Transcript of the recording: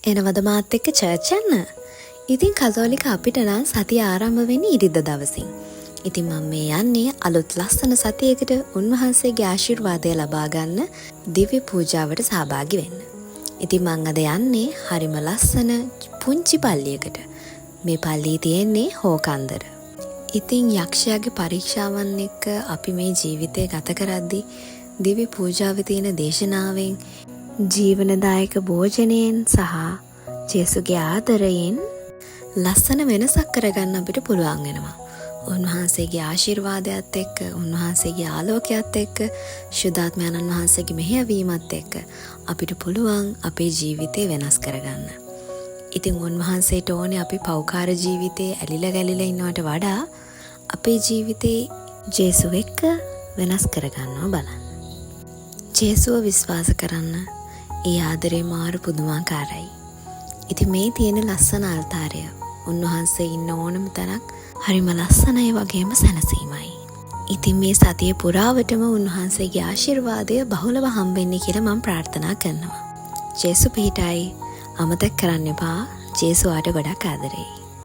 එනවද මාත් එක්ක චර්ච් යන්න? ඉතින් කතෝලික අපිට නම් සතිය ආරම්භ වෙන්නේ ඉරිදා දවසින්. ඉතින් මම මේ යන්නේ අලුත් ලස්සන සතියකට උන්වහන්සේගේ ආශිර්වාදය ලබා ගන්න දිව්‍ය පූජාවට සහභාගී වෙන්න. ඉතින් මං අද යන්නේ හරිම ලස්සන පුංචි පල්ලියකට. මේ පල්ලිය තියෙන්නේ හෝකන්දර. ඉතින් යක්ෂයාගේ පරීක්ෂාවන් එක්ක අපි මේ ජීවිතය ගත කරද්දී දිව්‍ය පූජාවේ තියෙන දේශනාවෙන්, ජීවනදායක භෝජනයෙන් සහ ජේසුගේ ආදරයෙන් ලස්සන වෙනසක් කරගන්න අපිට පුළුවන් වෙනවා. උන්වහන්සේගේ ආශිර්වාදයත් එක්ක, උන්වහන්සේගේ ආලෝකයත් එක්ක, ශුද්ධාත්මයාණන් වහන්සේගේ මෙහෙයවීමත් එක්ක අපිට පුළුවන් අපේ ජීවිතේ වෙනස් කරගන්න. ඉතින් උන්වහන්සේට ඕනේ අපි පව්කාර ජීවිතේ ඇලිලා ගැලිලා ඉන්නවට වඩා අපේ ජීවිතේ ජේසු එක්ක වෙනස් කරගන්නවා බලන්න. ජේසුව විශ්වාස කරන්න. ඒ ආදරේ මාර පුදුමාකාරයි. ඉතින් මේ තියෙන ලස්සන අල්තාරය, උන්වහන්සේ ඉන්න ඕනම තැනක් හරිම ලස්සනයි වගේම සැනසීමයි. ඉතින් මේ සතිය පුරාවටම උන්වහන්සේගේ ආශිර්වාදය බහුලව හම්බෙන්න කියලා මම ප්‍රාර්ථනා කරනවා. ජේසු පිහිටයි. අමතක කරන්න එපා. ජේසු ඔයාට ගොඩක් ආදරෙයි.